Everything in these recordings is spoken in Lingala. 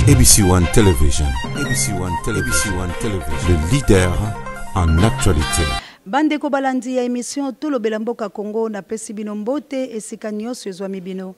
ABC One Television, ABC One Television, ABC One Television, le leader en actualité. Bandeko balandi ya emission Tolobela mboka Congo, napesi bino mbote esika nyonso ezwami bino.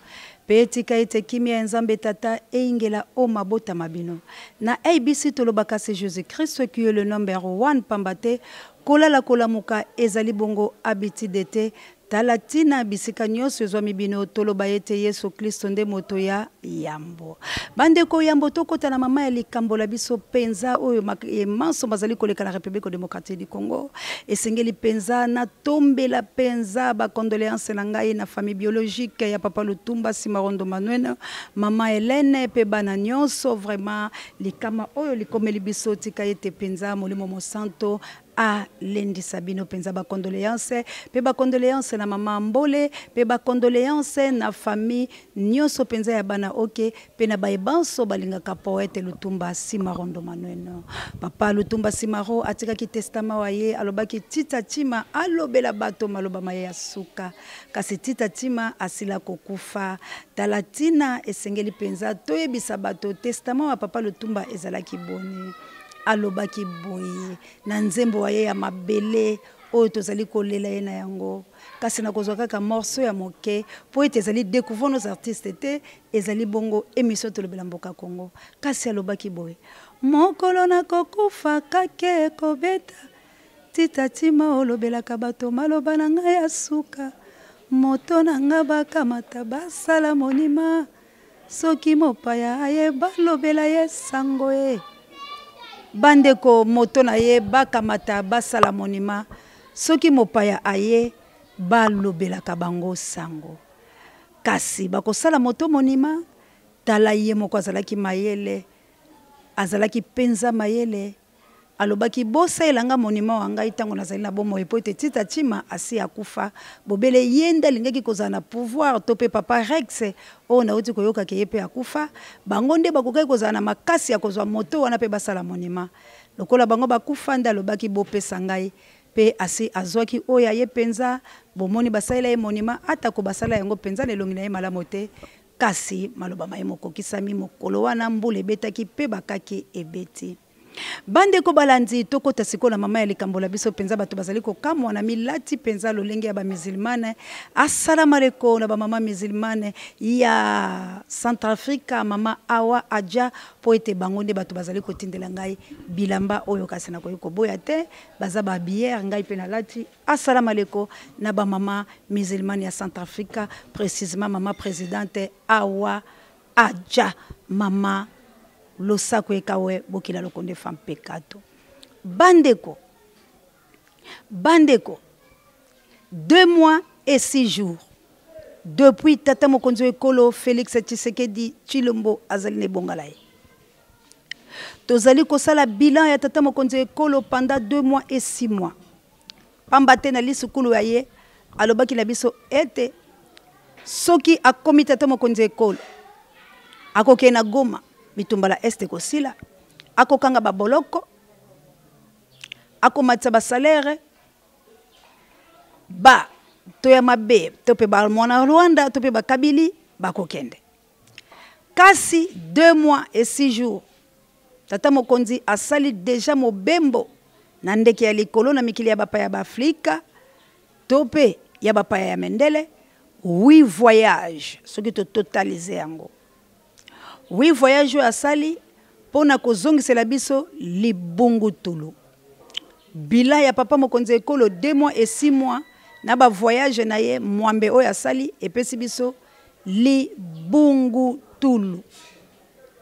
Pe tika ete kimia ya Nzambe Tata eyingela o mabota ma bino. Na ABC tolobaka c'est Jesus-Christ qui est le number one pamba te kolala kolamuka ezali bongo habitude te. Tala tina bisika nionso ezwami bino toloba ete Yesu Klisto nde moto ya yambo. Bandeko yambo tokota na mama ya likambo la biso penza oyo manso mazali koleka na Republique democratique du Congo. Esengeli penza natombela penza ba condoleances na ngai na famille biologique ya papa Lutumba Simarondo Manuel, mama Helène pe bana nionso. Vraiment likama oyo likomeli biso tika ete penza Molimo Mosanto alendisa bino penza. Ba condoleances pe ba condoleances na mama Mbole pe ba condoleances na famille nionso penza ya bana oke pe na baye banso balingaka poète Lutumba Simarondo Manuel. Papa Lutumba Simaro atikaki testament wa ye, alobaki Tita Tima alobela bato maloba maye ya suka, kasi Tita Tima asila kokufa. Tala tina esengeli penza toyebisa bato testament wa papa Lutumba ezalaki boni. Alobaki boye na nzembo wa ye ya mabele oyo tozali kolela ye na yango, kasi nakozwa kaka morceau ya moke mpo ete ezali Decouvrons nos artistes te, ezali bongo emission Tolobela Mboka Congo. Kasi alobaki boye, Mokolo nakokufa kake ekobeta, Tita Tima olobelaka bato maloba na ngai ya suka, moto na nga bakamata basala monima. Soki mopaya aye balobela ye sango e. Bandeko moto na ye bakamata basala monima soki mopaya aye balobelaka bango sango. Kasi bakosala moto monima? Tala ye moko azalaki mayele, azalaki penza mayele. Alobaki, Bosalela ngai monima wa ngai ntango nazali na bomoi, mpo ete Tita Chima asi akufa. Bobele ye nde alingaki kozala na pouvoir, to mpe Papa Rex, oyo nauti koyoka ke ye mpe akufa. Bango nde bakokaki kozala na makasi ya kozwa moto wana mpe basala monima. Lokola bango bakufa, nde alobaki, Bopesa ngai. Mpe asi azwaki oyo ya ye mpenza. Bomoni, basalela ye monima, atako basala yango mpenza na elongi na ye malamo te. Kasi maloba ma ye mokokisami mokolo wana mbula ebetaki mpe bakake ebeti. Bandeko balandi, tokota sikoyo na mama ya likambo la biso mpenza. Bato bazali kokamwa na milati mpenza lolenge ya ba musulmane. Assalamu alaikum na ba mama musulmane ya Centrafrica, mama Awa Adja, mpo ete bango nde bato bazali kotindela ngai bilamba oyo, kasi nakoki koboya te, baza ba habilleur, ngai mpe nalati. Assalamu alaikum na ba mama musulmane ya Centrafrica, precisement mama presidente Awa Adja, mama losako ekawe bokila lokonde fa mpekato. Bandeko, bandeko, 2 mois et 6 jours depuis tata mokonzi wa ekolo Felix Tshisekedi Tshilombo azali na ebonga la ye. Tozali kosala bilan ya tata mokonzi wa ekolo pendant 2 mois et 6 mois. Pamba te na lisukulu ya ye alobaki na biso ete soki akomi tata mokonzi ya ekolo akokende na Goma, bitumba la Est ekosila, akokanga baboloko, akomatisa ba salaire ba to ya mabe to mpe ba mwana Rwanda to mpe ba Kabili bakokende. Kasi 2 mois et 6 jours tata mokonzi asali deja mobembo na ndeke ya likolo na mikili ya bapaya ba Afrika to mpe ya bapaya ya mendele. 8 voyage soki to totalize yango, 8 voyage oyo asali mpo na kozongisela biso libungutulu. Bilan ya papa mokonzi ya ekolo 2 mois et 6 mois na ba voyage na ye mwambe oyo asali epesi biso libungutulu,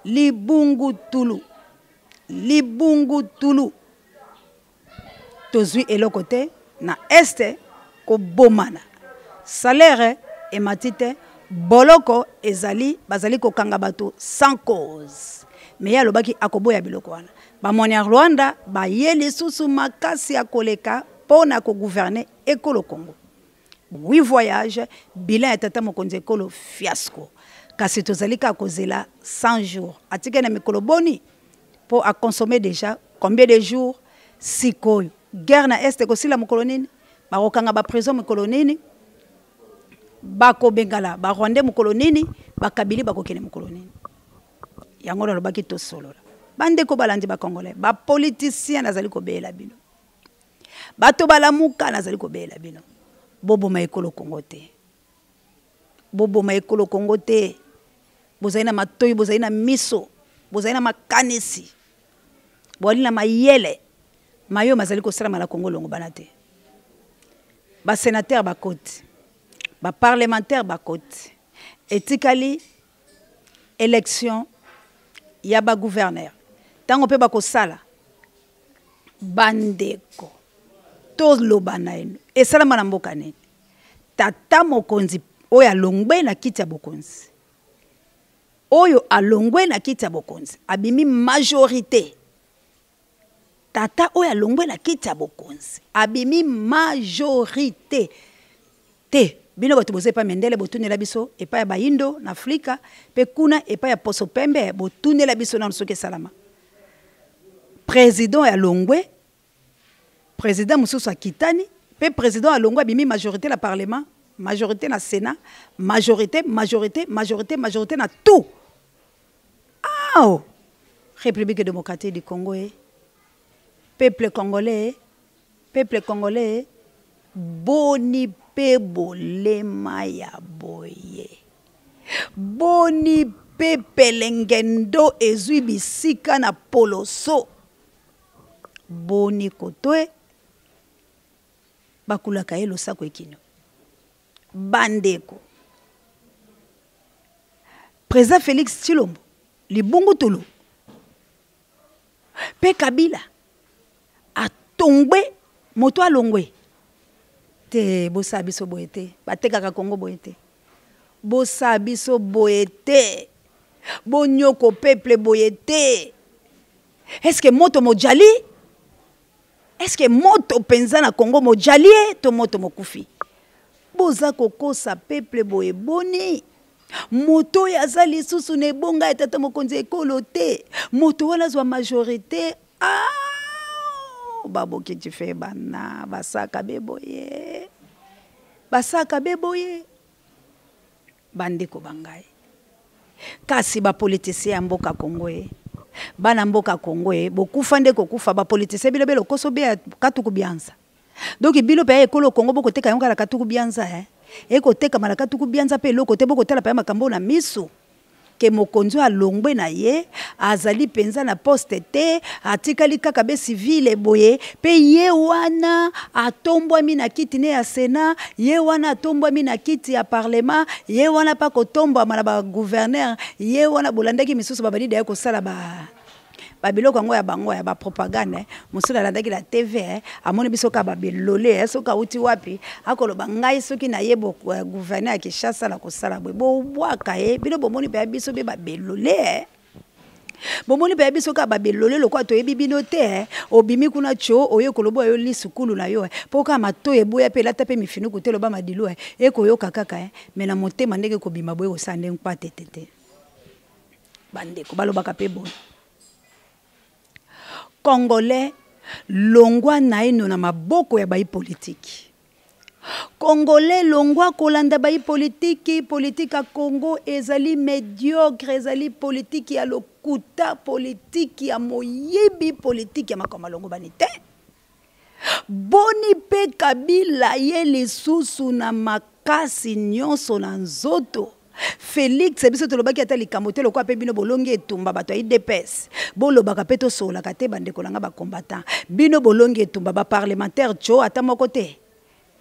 libungutulu, libungutulu. Tozwi eloko te na este, kobomana, salaire emati te, boloko ezali, bazali kokanga bato sans cause. Mais ye alobaki akoboya biloko wana. Bamoni ya Rwanda baye lisusu makasi ya koleka mpo na kogouverne ekolo Congo. 8 voyage, bilan ya tata mokonzi ekolo fiasco. Kasi tozali kaka kozela 100 jours. Atikali na mikolo boni po a consommer déjà combien de jours? Sikoyo guerre na Est ekosila mokolo nini? Bakokanga ba prison mokolo nini? Bakobengala ba Rwandais mokolo nini? Bakabili bakokende mokolo nini? Yango nalobaki tosolola. Bandeko balandi ba Congolais, ba politiciens nazali kobeyela bino. Bato balamuka nazali kobeyela bino. Boboma ekolo Congo te. Boboma ekolo Congo te. Bozali na matoyi, bozali na miso, bozali na makanisi. Bozali na mayele. Mayo mazali kosalama na Congo elongobana te. Ba senateurs bakoti, ba parlementaires bakoti. Etikali election ya ba gouverneur ntango mpe bakosala bandeko toloba na eno esalama na mboka nini tata mokonzi oyo alongwe na kiti ya bokonzi oyo alongwe na kiti ya bokonzi abimi majorité Tata oyo alongwe na kiti ya bokonzi abimi majorite te. Bino bato boza epai mindele botunela biso epai ya bayindo na Afrika pe kuna epai ya poso pembe botunela biso nanu soki esalama. President ya longwe, president mosusu akitani pe president alongwe abimi majorite na parlement, majorite na senat, majorite, majorite, majorite, majorite na tout. Aw! Republique democratique du Congo e peuple congolais e peuple congolais e boni pe bolema ya boye boni pe pelengendo ezwi bisika na poloso boni kotoe bakulaka ye losako ekino bandeko President Felix Tshilombo libungutulu pe Kabila atongbe moto alongwe te bosala biso boye te batekaka Congo boye te bosala biso boye te bonyoko peuple boye te est-ce que moto mojali Est-ce que moto penza na Congo mojalie to moto mokufi? Boza kokosa peuple boye boni? Moto oyo aza lisusu na ebonga ya tata mokonzi ya ekolo te, moto wana azwa majorite ah! Babokiti fe bana basaka be boye, basaka be boye. Bandeko ba ngai, kasi ba politiciens ya mboka Congo e, bana mboka Congo e, bokufa nde kokufa. Ba politiciens bino be lokoso be ya katuku bianza. Donc bino pe ya ekolo Congo bokoteka yango kaka katuku bianza eh. Ekotekama na katuku bianza pe eloko te, bokotala pe makambo na miso. Ke mokonzi oyo alongwe na ye azali mpenza na poste te, atikali kaka be civile boye, mpe ye wana atombwami na kiti ne ya Senat, ye wana atombwami na kiti ya parlement, ye wana mpe akotombwama na ba gouverneur, ye wana bolandaki misusu babandi deya kosala ba ba biloko yango ya bango ya ba propagande eh. Mosusu alandaki na TV eh. Amoni biso kaka ba bilole eh. Soki awuti wapi akoloba ngai soki naye bo eh, gouverneur ya Kinshasa na kosala boye bobwaka ye bino bomoni mpe ya biso be ba bilole eh. Bomoni mpe ya biso kaka ba bilole lokola toyebi bino te eh. Obimi kuna tio oye koloba yo lisu kulu na yo eh. Po kaka matoyi eboya mpe elata mpe mifinuku te loba madilu eh. Ekoyoka kaka eh. Me na motema ndenge ekobima boye kosala nde nkwatete te. Bandeko balobaka pe boye congolais longwa naino na maboko ya bayi politiki congolais longwa kolanda bayi politiki politiki ya Congo ezali mediocre ezali politiki ya lokuta politiki ya moyibi politiki ya makambo malongobani te boni pe Kabila ye lisusu na makasi nyonso na nzoto Felix biso tolobaki ata likambo te lokola pe bino bolongi etumba bato ya UDPS bolobaka pe tosololaka te bandeko na nga ba combattant bino bolongi etumba ba parlementaire tcho ata moko te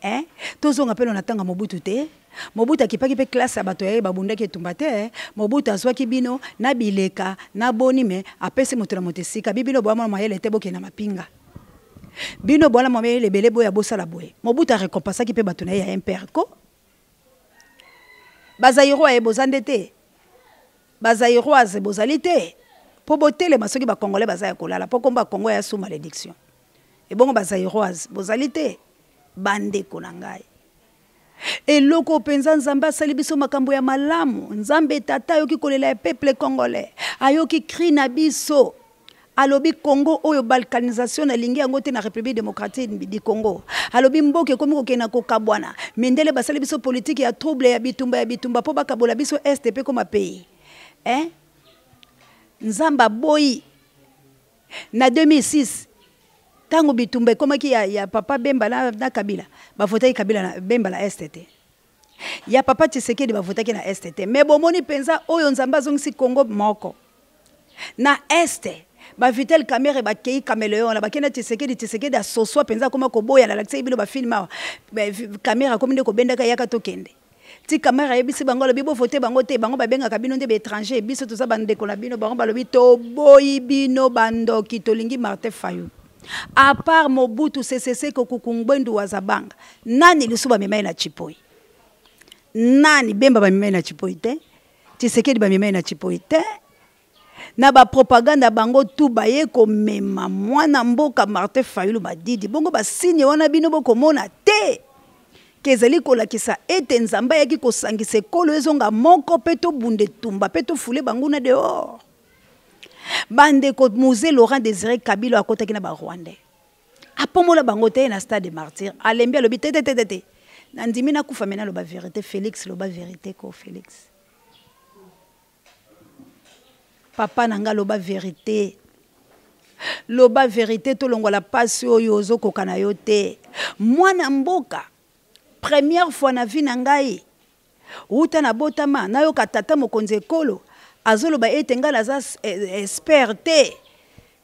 eh tozonga pe na tanga Mobutu te Mobutu akipaki pe classe ya bato ya ye babundaki etumba te eh? Mobutu azwaki bino na bileka na boni me apesi moto na moto esika bi bino boya mayele te bokende na mapinga bino boya mayele ebele boya bosala boye Mobutu arekompasaki pe bato na ye ya MPR ko ba Zairois ye boza nde te ba Zairoise bozali te po botelema soki ba Congolais baza ya kolala po kombo ya Congo ya sous malédiction ebongo ba Zairoise bozali te bandeko na ngai eloko mpenza Nzambe asali biso makambo ya malamu. Nzambe tata ayoki kolela ya peuple congolais, ayoki cri na biso, alobi Congo oyo balkanisation nalingi yango te na République démocratique du Congo. Alobi mboka ekomi kokende na kokabwana, mindele basali biso politique ya trouble ya bitumba ya bitumba mpo bakabola biso est mpe koma pays eh? Nzambe aboyi. Na 2006 ntango bitumba ekomaki ya, ya papa Bemba na, na Kabila, bavotaki Kabila na Bemba na Est te. Ya papa Tshisekedi bavotaki na Est te. Mais bomoni mpenza oyo Nzambe azongisi Congo moko. Na Est ba Vital Kamerhe bakei cameleon na bakenda Tshisekedi, Tshisekedi asoswa mpenza akoma koboya, nalakisaki bino ba film awa. Kamerhe akomi nde kobendaka yaka tokende. Ti Kamerhe ayebisi bango, alobi bo voter bango te, bango babengaka bino nde ba étrangers, biso toza ba ndeko na bino. Bango balobi toboyi bino bandoki, tolingi Martin Fayulu. À part Mobutu Sese Seko Kuku Ngbendu wa Zabanga, nani lisusu bamema ye na Tshipoyi? Nani? Bemba bamema ye na Tshipoyi te, Tshisekedi bamema ye na Tshipoyi te. Na ba propagande ya bango tout baye komema mwana mboka Martin Fayulu Madidi. Bongo ba signe wana bino bokomona te ke ezali kolakisa ete Nzambe ayaki kosangisa ekolo ezonga moko pe tobunda etumba pe tofule banguna dehors. Bandeko, Mzee Laurent Désiré Kabila akotaki na ba Rwandais. Apomola bango te na stade de martyr. Alembi alobi te te te te te. Nandimi nakufa me naloba verite. Félix loba verite ko Félix. Papa na nga loba verite. Loba verite tolongola pasi oyo ozokoka na yo te. Mwana mboka, première fois na vie na ngai wuta na botama nayoka tata mokonzi ekolo azoloba ete ngai naza expert te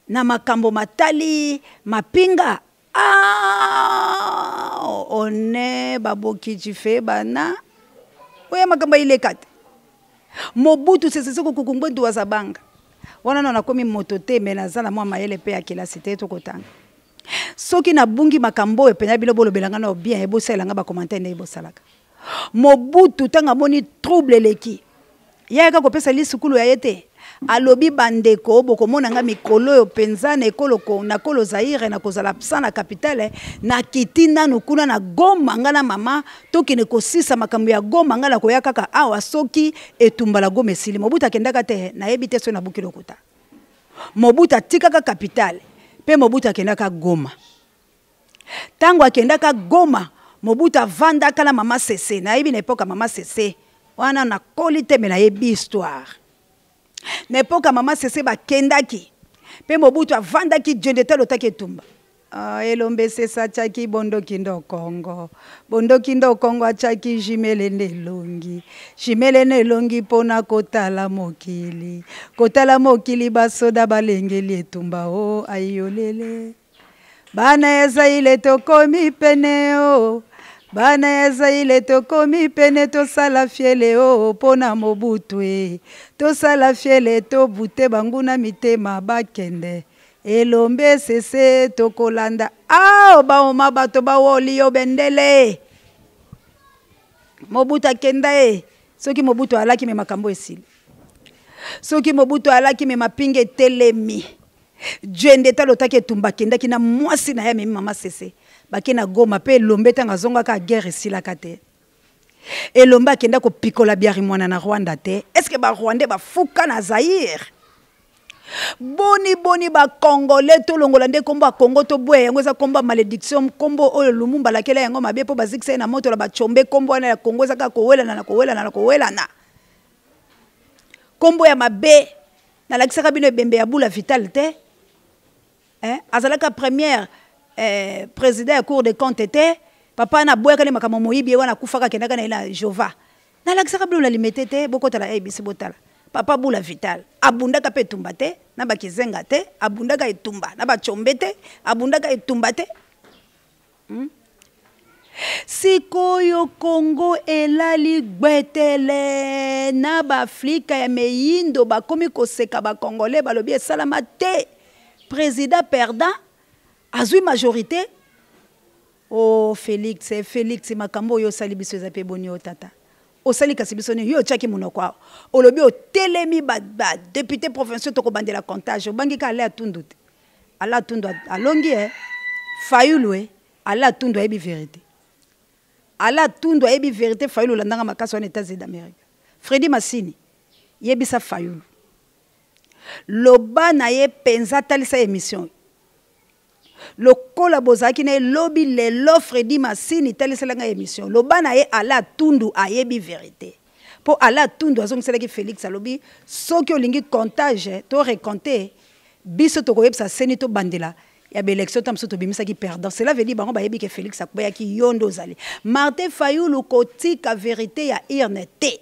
na makambo matali mapinga. Ah, one babokiji fe bana oya makambo ileka te. Mobutu Sese Seko Kuku Ngbendu wa Zabanga wana na nakomi moto te, me naza na mwa mayele mpe ya kelasi te tokotanga. Soki nabungi makambo oyo mpenza bino bolobela nga na bien, ebosalela nga ba commentaire ndenge bosalaka. Mobutu ntango amoni trouble eleki, ye ayaka kopesa lisukulu ya ye te. Alobi bandeko bokomona nga mikolo oyo mpenza na ekolo na kolo Zaire na kozala absent na capitale, nakiti nanu kuna na Goma nga na mama tokende kosisa makambo ya Goma, nga nakoya kaka awa soki etumba la Goma esili. Mobutu akendaka te, nayebi te soki nabuki lokuta. Mobutu atikaka capitale mpe Mobutu akendaka Goma. Tango akendaka Goma, Mobutu avandaka na mama Sese. Nayebi na epoka mama Sese wana nakoli te, me nayebi histoire. Na epoka mama Sese bakendaki mpe Mobutu avandaki Dieu alotaki etumba. Ah, elombe Sese atiaki bondoki ndo Kongo, bondoki ndo Kongo atiaki jimele nde elongi, jimele nde elongi mpona kotala mokili, kotala mokili basoda balengeli etumba o ayolele. Bana ya Zaire tokomi pene o, bana ya Zaire tokomi pene, tosala fiele o mpona Mobutu e, tosala fiele tobute banguna mitema bakende elombe sese tokolanda ao baoma bato bawoli yo bendele. Mobutu akenda e, soki Mobutu alaki me makambo esili, soki Mobutu alaki me mapinga etelemi. Djende talotaki etumba akendaki na mwasi na ye amemi mama Sese bake na Goma pe elombe ntango azongaka guerre esilaka te. Elombe akenda kopikola biari mwana na Rwanda te. Est-ce que ba Rwandais bafuka na Zaire? Boni boni ba Congolais tolongola nde kombo ya Congo toboya yango, eza kombo ya malédiction, kombo oyo Lumumba alakela yango mabe po bazikisa ye na moto na bachombe. Kombo wana ya Congo eza kaka kowelana na kowelana na kowelana, kombo ya mabe. Nalakisaka bino ebembe ya Bula Vital te, eh? Azalaka première président ya Cour des comptes te. Papa na boyaka ne makambo moyibi ye wana akufaka akendaka na ye na Jova. Nalakisaka bino na limete te, bokotala ABC botala. Papa Bula Vital abundaka pe etumba te na bakizenga te, abundaka etumba na bachombe te, abundaka etumba te. Sikoyo Congo elali gbetele na ba Afrika ya meyindo bakomi koseka ba Congolais, balobi esalama te, président perdant azwi majorité. Oh Félix, Félix, makambo oyo osali biso eza pe boni yo tata. Osali kasi biso nini? Yo otiaki monoko awa. Olobi otelemi ba député provinciaux tokobandela comptage. Obangi ka ale atundu te. Ala atundu alongi eh. Fayulu eh. Ala atundu ayebi vérité. Ala atundu ayebi vérité. Fayulu olandanga makasi wana États-Unis d'Amérique. Freddy Massini yebisa Fayulu. Loba na ye penza talisa émission. Lokola bozalaki na ye lobi lelo Freddy Massini talisela nga émission. Loba na ye ala atundu ayebi vérité. Mpo Ala Tundu azongiselaki Felix, alobi soki olingi comptage to recompter, biso tokoyebisa CENI tobandela ya ba élection ta mosusu tobimisaki perdant. Cela veut dire bango bayebi ke Felix akweyaki, yo nde ozali. Martin Fayulu, kotika vérité ya urne te.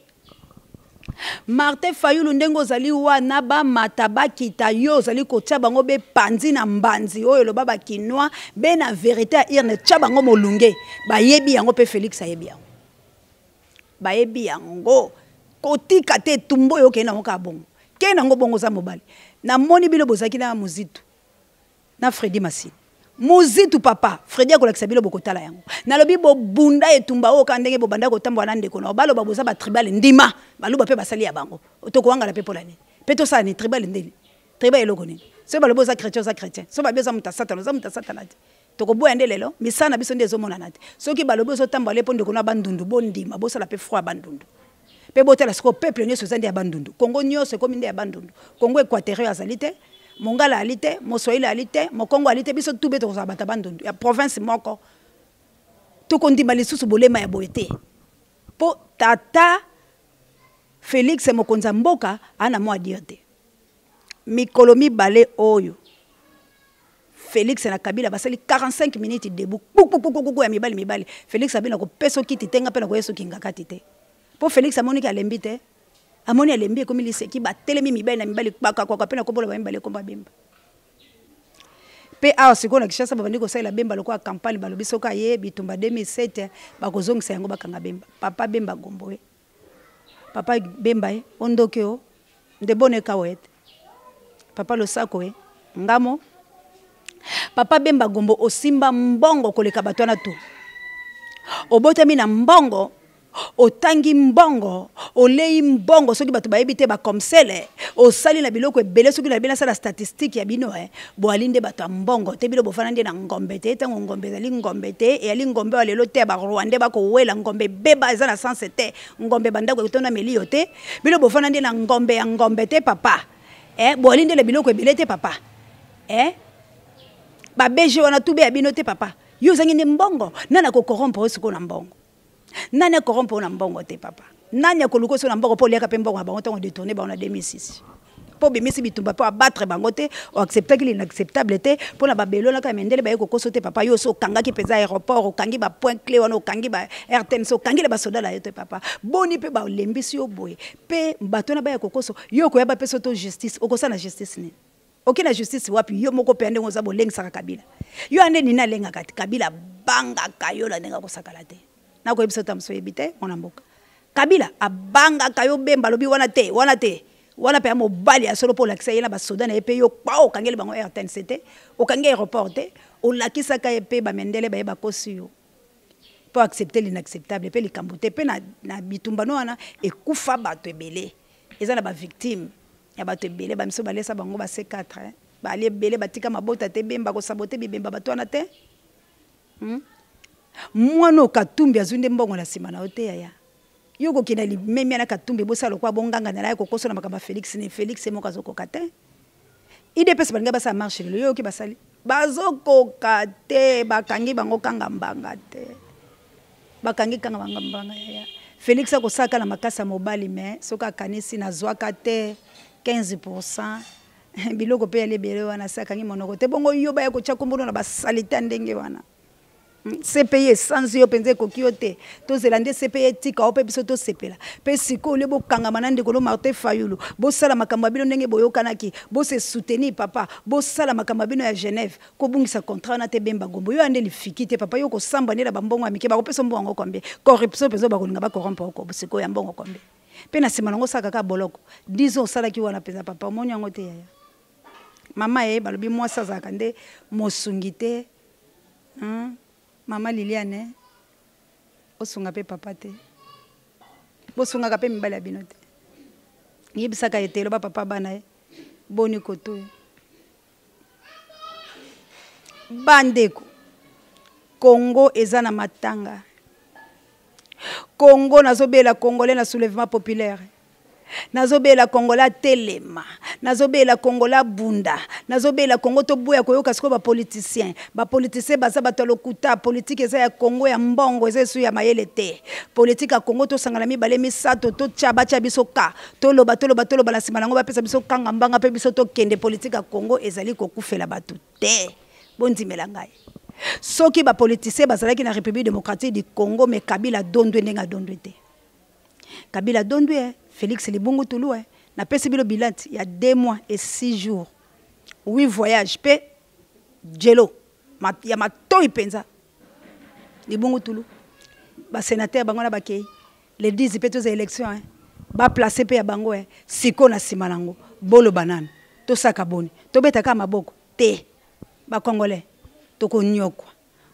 Martin Fayulu, ndenge ozali wana, bamata bakita, yo ozali kotia bango be panzi na mbanzi oyo eloba bakinois be na vérité ya urne, tia bango molunge. Bayebi yango mpe Félix ayebi yango, bayebi yango. Kotika te etumba oyo, okende nango kaka bongo, kende nango bongo. Oza mobali. Namoni bino bozalaki na Mozitu na Fredi Masini. Mozitu, papa Fredi akolakisa bino, bokotala yango. Nalobi bobunda etumba oyo kaka ndenge bobanda kotambola na ndeko na baloba boza batribal. Ndima baluba mpe basali ya bango, tokowangala mpe mpola nini? Mpe tosala ni tribal ndeni? Tribal eloko nini? Soki balobi oza chrétien, oza chrétien. Soki babi oza moto ya Satana, oza moto ya Satana te. Tokoboya nde lelo misala na biso nde ezomonana te. Soki balobi ozotambola le mpo ndeko na Bandundu, bondima bosala mpe froid ya Bandundu mpe botala sikoyo peuple nyonso eza nde ya Bandundu. Kongo nyonso ekomi nde ya Bandundu. Kongo équatorial azali te, Mongala ali te, Moswahili ali te, Mokongo ali te. Biso tube tokozala bato ya Bandundu ya province moko. Tokondima lisusu bolema ya boye te, mpo tata Félix, mokonzi ya mboka, ana mwa dire te. Mikolo mibale oyo, Félix na Kabila basali 45 minutes debout, kukukukuku ya mibali mibali. Félix abi na kopesa okiti te, nga mpe na koyesa okinga kati te, mpo Félix amoniki alembi te, amoni alembi, ekomi liseki. Batelemi mibali na mibali, kpakakwaka mpe na kombola bamibale, komba Bemba. Mpe awa sikoyo na Kinshasa babandi kosalela Bemba lokola campagne. Balobi soki aye bitumba 2007, bakozongisa yango, bakanga Bemba. Papa Bemba Gombo ye, papa Bemba ye, ondoki o nde bono ekawa ete papa losako ye ngamo. Papa Bemba Gombo, osimba mbongo koleka bato wana tu. Obotami na mbongo, otangi mbongo, olei mbongo. Soki bato bayebi te, bakomsele osali na biloko ebele. Soki na bino asala statistique ya bino, boali nde bato ya mbongo te. Bino bofanda nde na ngombe te. Ntango ngombe ezali ngombe te, eyali ngombe wa lelo te ya Barwandais bakowela ngombe ebeba, eza na sens te. Ngombe bandako etonda melio te. Bino bofanda nde na ngombe ya ngombe te, papa. Boali nde na biloko ebele te, papa. Babg wana tube ya bino te, papa. Yo ozangi nde mbongo. Nani akocorrompre oyo sikoyo na mbongo? Nani acorrompre oyo na mbongo te, papa? Nani akoluka oso na mbongo mpo oliaka mpe mbongo na bango ntango détourne bango na 2006, mpo obimisi bitumba mpo abattre bango te? Oacceptaki l'inacceptable te mpo na babelonaka ya mindele baye kokoso te, papa. Yo so okangaki mpenza aéroport, okangi bapoint clé wana, okangi ba RTNC, okangi na basoda na yo te, papa. Boni mpe balembisi yo boye mpe bato wana baya kokoso yo? Okoyaba mpe so to justice, okosala na justice nini? Oke na justice wapi? Yo moko mpe ndenge oza bolengisaka Kabila, yo ande nini alengaka te? Kabila abangaka yo na ndenge akosakala te. Nakoyebisa ta mosu oyebi te, mwana mboka. Kabila abangaka yo. Bemba alobi wana te, wana te, wana mpe ya mobali ya solo, mpo olakisa ye na basoda na ye. Mpe yo kpa okangeli bango RTNC te, okangi aéroport te, olakisaka ye mpe bamendele baye bakosi yo mpo accepter l'inacceptable mpe likambo te. Mpe na bitumba no wana ekufa bato ebele, eza na bavictime ya bato ebele. Bamiso balesa bango ba C4, eh? Bali ebele batika mabota te. Bemba kosabote bibemba bato wana te, Mwana oyo Katumbi azwi nde mbongo na nsima na yo te, yaya. Yo kokende limemia na Katumbi, bosala lokola bonganga na ye kokoso na makambo ya Félix. Ne Félix ye moko azokoka te. UDPS balingi basala marche lelo, yo yoki basali, bazokoka te, bakangi bango kanga mbanga te, bakangi kanga banga mbanga. Yaya, Félix akosalaka na makasi ya mobali, mais soki akanisi nazwaka te 15, biloko mpe yali ebele wana, se akangi monoko te. Bongo yo baya kotya kombono na basalite ya ndenge wana. CPI esanzi yo mpenza, ekoki yo te. Tozela nde CPI etika yo mpe biso tosepela. Mpe sikoyo ole bokangama na ndeko no Martin Fayulu, bosala makambo ya bino ndenge boyokanaki, bose soutenir, papa. Bosala makambo ya bino ya Genève, kobungisa contrat wana te. Bemba Gombo, yo ya nde lifiki te, papa. Yo kosambwa nde na bambongo ya mike. Bakopesa mbongo yango combien? Corruption mpenza, bakolinga bacorrompre oko sikoyo ya mbongo combien? Mpe na nsima nango osala kaka boloko 10 ans osalaki wana mpenza, papa. Omoni yango te, yaya. Mama ye balobi mwasi azalaka nde mosungi te, Mama Liliane, osunga mpe papa te, bosungaka mpe mibali ya bino te. Yebisaka ete eloba papa bana ye boni koto. Bandeko, Congo eza na matanga. Congo nazobela congolais na soulèvement populaire. Nazobela Kongola telema, nazobela Kongola bunda, nazobela Kongo toboya koyoka sikoyo bapoliticien. Bapoliticien baza bato ya lokuta. Politike eza ya Kongo ya mbongo, eza esu ya mayele te. Politike ya Kongo tosangana mibale misato, totya batya biso ka toloba toloba toloba, na nsima nango bapesa biso kanga mbanga mpe biso tokende. Politike ya Kongo ezali kokufela bato te, bondimela ngai. Soki bapoliticien bazalaki na République démocratique du Congo, me Kabila dondwe ndenge adondwe te. Kabila dondwe, eh. Félix libungu tulu, eh. Napesi bino bilan ya 2 mois et 6 jours, 8 voyage mpe jelo ya matoi mpenza libungu tulu. Basénateur bango na bakei le 10 mpe toza élection, eh. Baplace mpe ya bango, eh. Sikoyo na nsima nango boloba nanu, tosaka boni? Tobetaka maboko te? Bacongolais tokonyokwa.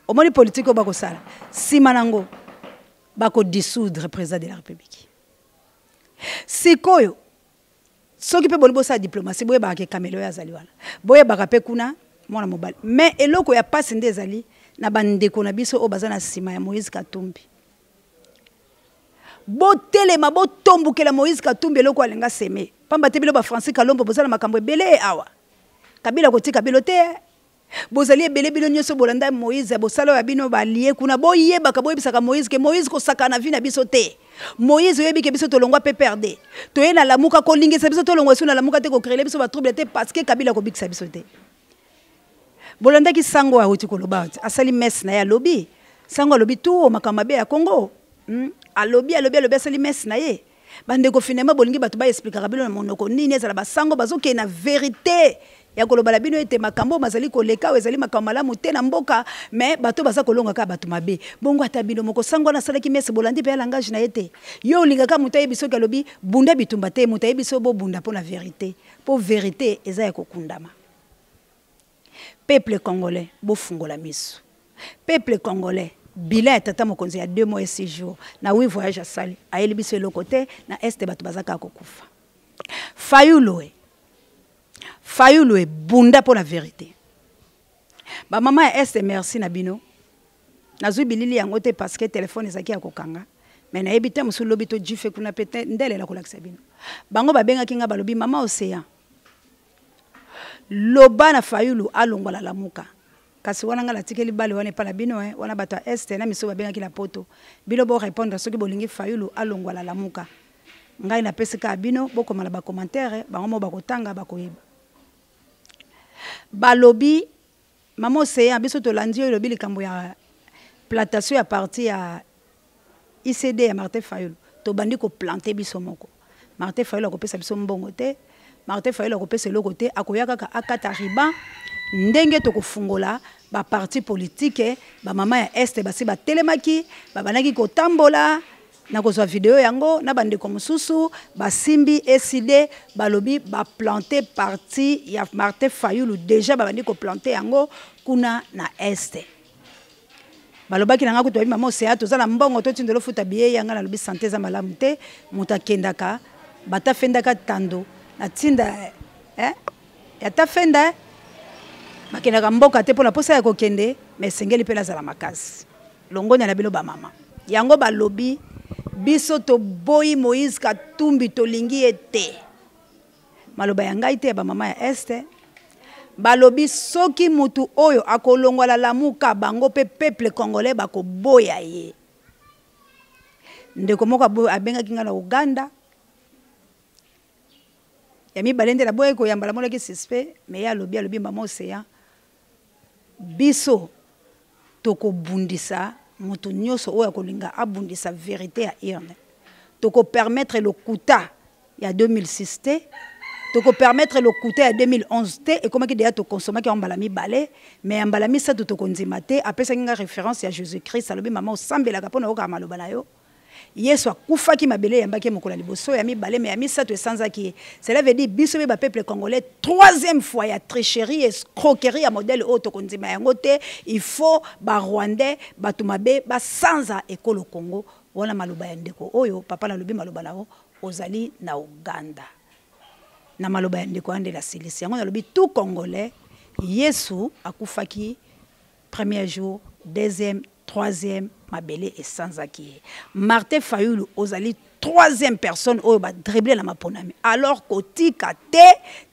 Omoni politike oyo bakosala, nsima nango bakodissoudre président de la République. Sikoyo soki mpe boli bosala diplomatie, boyebaka ke kamele oyo azali wana, boyebaka mpe kuna mwana mobali. Mais eloko ya pasi nde ezali na bandeko na biso oyo baza na nsima ya Moïse Katumbi. Botelema, botombukela Moïse Katumbi, eloko alinga seme pamba te. Bino bafrancis Kalombo, boza na makambo ebele awa. Kabila kotika bino te. Bozali ebele, bino nyonso bolanda Moïse, bosala oyo ya bino balie kuna. Boyebaka, boyebisaka Moïse ke Moïse kosaka na vie na biso te. Moïse, oyebi ke biso tolongwa PPRD, toye na Lamuka. Kolingisa biso tolongwa esu na Lamuka te, kocréer biso batrouble te, parce que Kabila kobikisa biso te. Bolandaki sango awuti koloba, asali messe na ye, alobi sango alobi tu makambo mabe ya Congo, Alobi, alobi, alobi, asali messe na ye. Bandeko, finalement bolingi bato baexplikaka bino na monoko nini? Ezala basango bazokende na vérité ya koloba na bino ete makambo oyo bazali koleka oyo ezali makambo malamu te na mboka, me bato baza kolonga kaka bato mabe. Bongo ata bino moko, sango wana asalaki messe, bolandi mpe ya langage na ye te. Yo olingaka moto ayebi soki alobi bunda bitumba te, moto ayebi so bobunda mpo na vérité, mpo vérité eza ya kokundama. Peuple congolais, bofungola miso. Peuple congolais, bilan ya tata mokonzi ya 2 mois et 6 jours na 8 voyage asali, ayeli biso eloko te. Na Este bato baza kaka kokufa. Fayulu e, Fayulu ebunda mpo na vérité. Bamama ya Este, merci na bino. Nazwi bilili yango te parce que telefone ezalaki ya kokanga, me nayebi te mosusu lobi to jife kuna mpe te ndelela kolakisa bino. Bango babengaki nga, balobi: "Mama Océan, loba na Fayulu alongwa Lamuka." Kasi wana ngai natikeli bale wana epa na bino, eh, wana bato ya Este na miso babengaki na Poto. Bino borépondre soki bolingi Fayulu alongwa Lamuka. Ngai napesi kaka bino, bokoma na bacommentaire, bango mo bakotanga, bakoyeba. Balobi: "Mama Océan, biso tolandi oyo elobi likambo ya plantation ya parti ya ICD ya Martin Fayulu. Tobandi koplante biso moko. Martin Fayulu akopesa biso mbongo te, Martin Fayulu akopesa eloko te. Akoya kaka akata ruban ndenge tokofungola baparti politike." Bamama ya Este basi batelemaki, babandaki kotambola na kozwa video yango na bandeko mosusu basimbi eside. Balobi baplante parti ya Martin Fayulu, déjà babandi koplante yango kuna na Este. Balobaki na nga kutu, babi: "Mama Océan, toza na mbongo, totindela ofuta biye yanga." Nalobi sante eza malamu te, moto akendaka batafendaka tando na ntinda, eh? Ata fenda bakendaka mboka te mpona mposa ya kokende, me esengeli mpe nazala makasi. Longonya na bino bamama yango. Balobi: "Biso toboyi Moïse Katumbi, tolingi ye te." Maloba ya ngai te, ya bamama ya Este. Balobi soki mutu oyo akolongwa Lamuka, bango mpe peuple congolais bakoboya ye. Ndeko moko abengaki ngai na Uganda ya mibale nde naboyaki koyamba, namonaki suspect, me ye alobi, alobi: "Mama Océan, biso tokobundisa moto nyonso oyo akolinga abundisa vérité ya urne. Tokopermettre lokuta ya 2006 te, tokopermettre lokuta ya 2011 te. Ekomaki deya, tokonsomaki yango mbala mibale, me ya mbala misato tokondima te." Apesaki nga référence ya Jésus Christ. Alobi: "Mama, osambelaka mpo na okaka maloba na yo. Yesu akufaki, mabele eyambaki ye mokolo ya liboso, ya mibale, me ya misato esanzaki ye. Cela veut dire biso mpe bapeuple congolais, troisième fois ya tricherie, escroquerie ya modèle oyo, tokondima yango te. Il faut barwandais, bato mabe, basanza ekolo Congo." Wana maloba ya ndeko oyo. Papa, nalobi maloba na yo, ozali na Uganda. Na maloba ya ndeko wana nde nasilisi yango. Nalobi tout congolais, Yesu akufaki premier jour, deuxième, troisième, mabele esanzaki ye. Martin Fayulu, ozali Troisième personne oyo ba dribbler na maponami. Alors kotika te,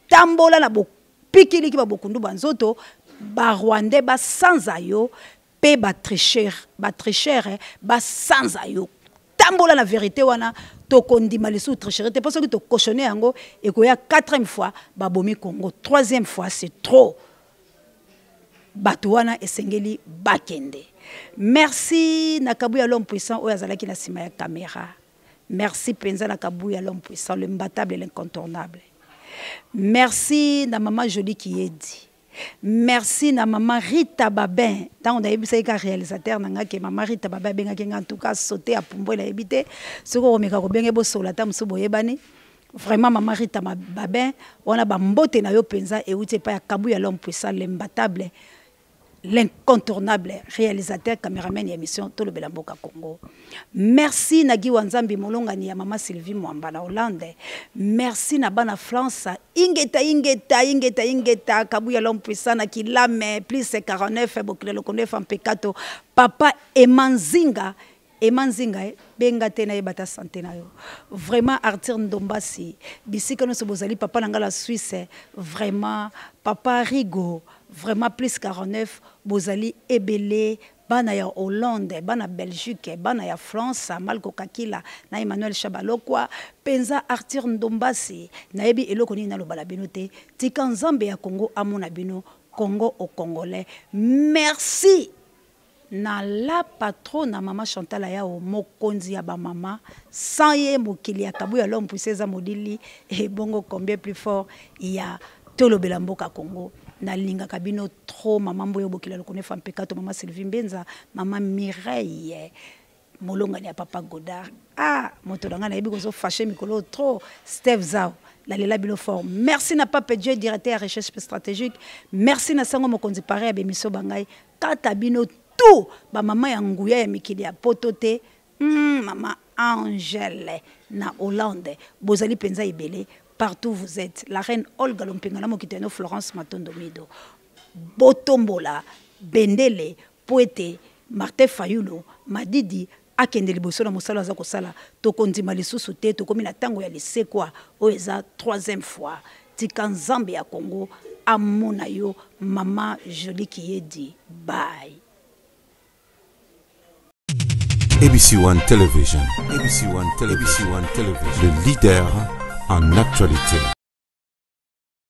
tambola na bopikiliki ba bokundu ba nzoto, ba Rwandais ba sanza yo pe ba tricheur, ba tricheur ba sanza yo. Tambola na vérité wana, tokondima lisusu tricherie te, po soki to cautionner yango ekoya quatrième fois babomi Congo, troisième fois c'est trop. Bato wana esengeli bakende. Merci na Kabuya l'homme puissant oyo azalaki na sima ya caméra. Merci penza na Kabuya l'homme puissant, le mbatable et l'incontournable. Merci na maman Jolie Kiyedi. Merci na maman Rita Babin. Tango nayebisaki ka réalisateur na nga ke maman Rita Babin abengaki nga, en tout cas sauter ya pumbo nayebi te. Soki okomeka kobenge bosola ata mosusu boyebani. Vraiment maman Rita Babin, wana ba mbote na yo penza euti epai ya Kabuya l'homme puissant, l'imbattable, l'incontournable réalisateur, cameraman ya émission Tolobela Mboka Congo. Merci na Guy Wanzambi molongani ya maman Sylvie Mwamba na Hollande. Merci na bana France, ingeta ingeta ingeta ingeta Kabuya l'homme puissant na Kilame plus 49 Bokila Lokondo Mpekato, papa Emanzinga. Emma Nzinga, benga te na yeba ta santé na yo. Vraiment Arthur Ndombasi, bisika nyonso bozali, papa na nga la Suisse, vraiment papa Rigo, vraiment plus 49 bozali ebele, bana ya Hollande, bana Belgique, bana ya France, Malko Kakila na Emmanuel Chabalokwa, penza Arthur Ndombasi, nayebi eloko nini naloba na bino te, tika Nzambe ya Congo amona bino, Congo au Congolais. Merci. Na la patrona mama Chantal Ayao, mokonzi ya ba mama, sans ye mokili ya Kabuya l'homme puissant eza molili, et bongo combien plus fort ya Tolobela Mboka Congo. Nalingaka bino trop, mama Mboyo Bokila Lokone Fampekato, mama Sylvie Mbenza, mama Mireille molongani ya papa Godard. Ah, moto na ngai nayebi kozo fâcher mikolo trop, Steve Zao. Nalela bino fort. Merci na Pape Dieu, directeur ya recherche stratégique. Merci na Sango Mokonzi pare ya bemiso bangai. Kata bino tout ba mama ya nguya ya mikili ya poto te. Mama Angèle na Hollande, bozali penza ebele partout vous êtes. La reine Olga Lompinga na mokito ya no Florence Matondo Mido. Botombola bendele po ete Martin Fayulu Madidi akende liboso na mosala aza kosala. Tokondima lisusu te, tokomi na tango ya lisekwa oyo eza troisième fois. Tika Nzambe ya Congo amona yo, mama Jolie Kiyedi. Bye. ABC One Television, ABC One Television, ABC One Television, le leader en actualité.